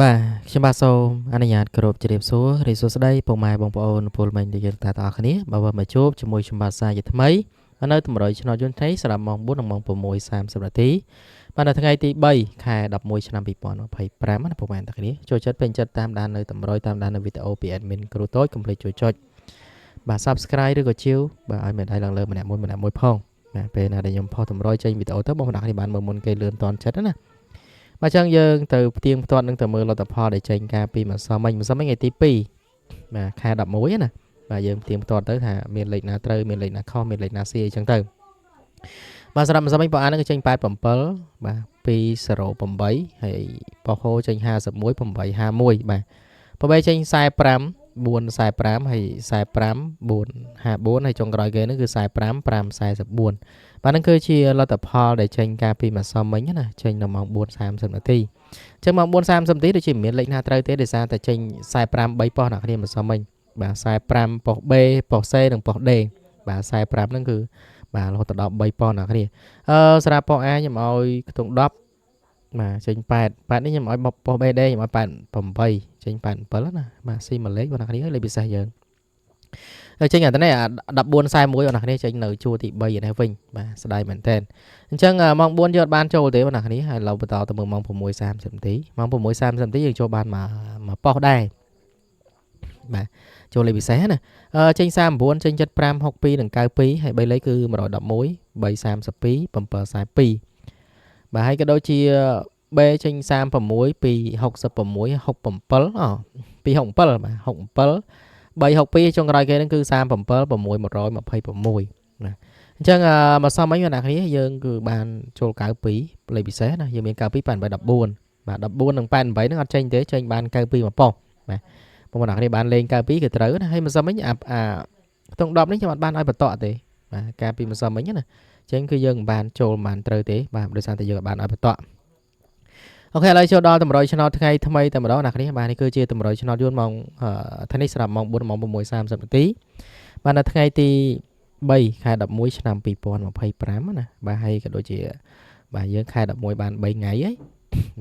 បាទខ្ញុំបាទសូមអនុញ្ញាតគោរពជម្រាបសួររីសួស្តីពុកម៉ែបងប្អូនពលមិញដែលយើងតាទាំងអស់គ្នាបើមកជួបជាមួយខ្ញុំបាទសាជាថ្មីនៅតម្រុយឆ្នោតយន្តថ្ងៃសម្រាប់ម៉ោង4និងម៉ោង6:30នាទីបាទនៅថ្ងៃទី3ខែ11ឆ្នាំ2025ណាពុកម៉ែទាំងគ្នាចូលចិត្តពេញចិត្តតាមដាននៅតម្រុយតាមដាននៅវីដេអូពី admin គ្រូតូចកុំភ្លេចជួយចុចបាទ Subscribe ឬក៏ជាវបាទឲ្យមានដៃឡើងលើម្នាក់មួយម្នាក់មួយផងបាទពេលណាដែលខ្ញុំផុសតម្រុយចេញវីដេអូទៅបងប្អូនគ្នាបានមើលមុនគេលឿនតន់ចិត្តណាបាទចឹងយើងទៅផ្ទៀងផ្ទាត់នឹងទៅមើលលទ្ធផលដែលចេញកាលពីម្សិលមិញម្សិលមិញថ្ងៃទី2បាទខែ11ណាបាទយើងផ្ទៀងផ្ទាត់ទៅថាមានលេខណាត្រូវមានលេខណាខុសមានលេខណាស៊ីអីចឹងទៅបាទសម្រាប់ម្សិលមិញប៉អាននឹងចេញ87បាទ208ហើយប៉ហូចេញ51 851បាទប៉បេចេញ45 445ហើយ45 454ហើយចុងក្រោយគេហ្នឹងគឺ45 544បាទហ្នឹងគឺជាលទ្ធផលដែលចេញកាលពីម្សិលមិញណាចេញនៅម៉ោង4:30នាទីអញ្ចឹងម៉ោង4:30នាទីដូចជាមិនមានលេខណាត្រូវទេដោយសារតែចេញ45 3ប៉ុស្តិ៍អ្នកគ្នាម្សិលមិញបាទ45ប៉ុស្តិ៍ B ប៉ុស្តិ៍ C និងប៉ុស្តិ៍ D បាទ45ហ្នឹងគឺបាទរហូតដល់3ប៉ុស្តិ៍អ្នកគ្នាសម្រាប់ប៉ុស្តិ៍ A ខ្ញុំឲ្យខ្ទង់10បាទចេញ8 8នេះខ្ញុំឲ្យប៉ុស្តិ៍ BD ខ្ញុំឲ្យ88ចេញ87ណាបាទស៊ីមួយលេខបងអ្នកគ្នាលេខពិសេសយើងចេញអានេះ1441បងអ្នកគ្នាចេញនៅជួរទី3នេះវិញបាទស្ដាយមែនតើអញ្ចឹងម៉ោង4យើងអត់បានចូលទេបងអ្នកគ្នាហើយឡូវបន្តទៅមើលម៉ោង6:30នាទីម៉ោង6:30នាទីយើងចូលបានមកប៉ុស្តិ៍ដែរបាទចូលលេខពិសេសណាចេញ39ចេញ75 62និង92ហើយ3លេខគឺ111 332 742បាទហើយក៏ដូចជា B ចេញ36 266 67អូ267បាទ67 362ចុងក្រោយគេហ្នឹងគឺ37 6 126ណាអញ្ចឹងមកសមមិញអ្នកគ្នាយើងគឺបានចូល92លេខពិសេសណាយើងមាន92 88 14បាទ14និង88ហ្នឹងអត់ចេញទេចេញបាន92មកប៉ុស្តិ៍បាទបងប្អូនអ្នកគ្នាបានលេង92គឺត្រូវណាហើយមកសមមិញអាខ្ទង់10នេះខ្ញុំអត់បានឲ្យបន្តទេបាទកាលពីមកសមមិញណាអញ្ចឹងគឺយើងមិនបានចូលមិនបានត្រូវទេបាទដោយសារតែយើងអត់បានឲ្យបន្តអូខេឥឡូវចូលដល់តម្រុយឆ្នោតថ្ងៃថ្មីតែម្ដងអ្នកគ្នាបាទនេះគឺជាតម្រុយឆ្នោតយួនម៉ោងថ្ងៃនេះសម្រាប់ម៉ោង4ម៉ោង6:30នាទីបាទនៅថ្ងៃទី3ខែ11ឆ្នាំ2025ណាបាទហើយក៏ដូចជាបាទយើងខែ11បាន3ថ្ងៃហើយ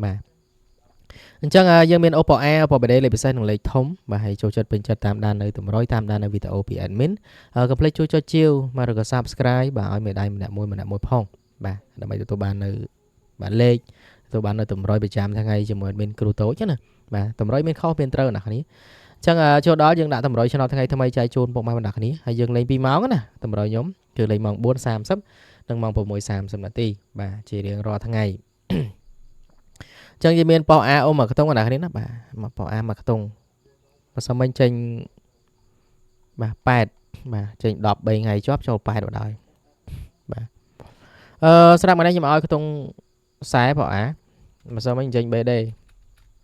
បាទអញ្ចឹងយើងមាន Oppo A Oppo BD លេខពិសេសនិងលេខធំបាទហើយចូលចិត្តពេញចិត្តតាមដាននៅតម្រុយតាមដាននៅវីដេអូពី admin កុំភ្លេចជួយចុចជាវបាទឬក៏ Subscribe បាទឲ្យមេដៃម្នាក់មួយម្នាក់មួយផងបាទដើម្បីទទួលបាននៅបាទលេខទទួលបាននៅតម្រុយប្រចាំថ្ងៃជាមួយ admin គ្រូតូចណាបាទតម្រុយមានខុសមានត្រូវណាគ្នាអញ្ចឹងចូលដល់យើងដាក់តម្រុយឆ្នោតថ្ងៃថ្មីចែកជូនពុកម៉ែបណ្ដាគ្នាហើយយើងលេង2ម៉ោងណាតម្រុយខ្ញុំគឺលេងម៉ោង4:30និងម៉ោង6:30នាទីបាទជារៀងរាល់ថ្ងៃអញ្ចឹងយើងមានប៉ោ A អូមកខ្ទង់បណ្ដាគ្នាណាបាទមកប៉ោ A មកខ្ទង់បើសិនមិញចេញបាទ8បាទចេញ13ថ្ងៃជាប់ចូល8បណ្ដោយបាទស្រាប់ថ្ងៃនេះខ្ញុំឲ្យខ្ទង់40ប៉ោ A បើសិនមិញចេញ BD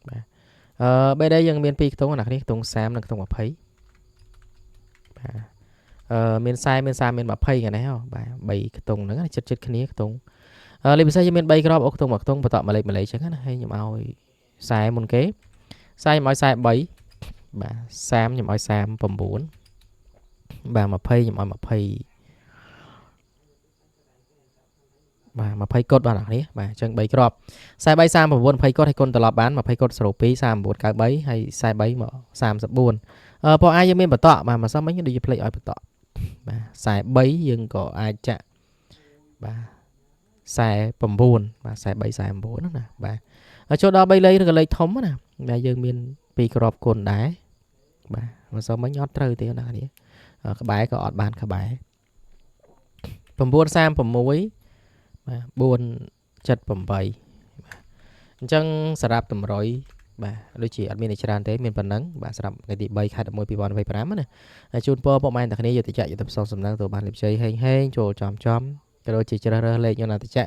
បាទBD យើងមាន2ខ្ទង់ណាគ្នាខ្ទង់30និងខ្ទង់20បាទមាន40មាន30មាន20ថ្ងៃនេះហ៎បាទ3ខ្ទង់ហ្នឹងចិត្តចិត្តគ្នាខ្ទង់លេខពិសេសយើងមាន3គ្រាប់អូខ្ទង់មួយខ្ទង់បន្តមួយលេខមួយលេខចឹងណាហើយខ្ញុំឲ្យ40មុនគេ40ខ្ញុំឲ្យ43បាទ30ខ្ញុំឲ្យ39បាទ20ខ្ញុំឲ្យ20បាទ20កុដបាទអ្នកនេះបាទអញ្ចឹង3គ្រាប់43 39 20កុដហើយគុណត្រឡប់បាន20កុដ02 39 93ហើយ43មក34ពណ៌អាយើងមានបន្តបាទមកសមមិញដូចជាភ្លេចឲ្យបន្តបាទ43យើងក៏អាចចាក់បាទ49បាទ43 49ណាបាទចូលដល់3លេខឬក៏លេខធំណាបាទយើងមាន2គ្រាប់គុណដែរបាទមកសមមិញអត់ត្រូវទេណានេះក្បែរក៏អត់បានក្បែរ936បាទ478បាទអញ្ចឹងសម្រាប់តម្រុយបាទដូចជាអត់មានច្រើនទេមានប៉ុណ្ណឹងបាទសម្រាប់ថ្ងៃទី3ខែ11 2025ណាហើយជូនពរពុកម៉ែទាំងគ្នាយុទ្ធចៈយុទ្ធផ្សងសំណឹងទៅបានលៀបជ័យហេងហេងចូលចំចំក៏ដូចជាជ្រើសរើសលេខយន្តចៈ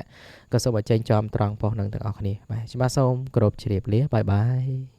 ក៏សូមឲ្យចេញចំត្រង់ប៉ុស្តិ៍នឹងទាំងអស់គ្នាបាទច្បាស់សូមគោរពជ្រាបលាបាយបាយ។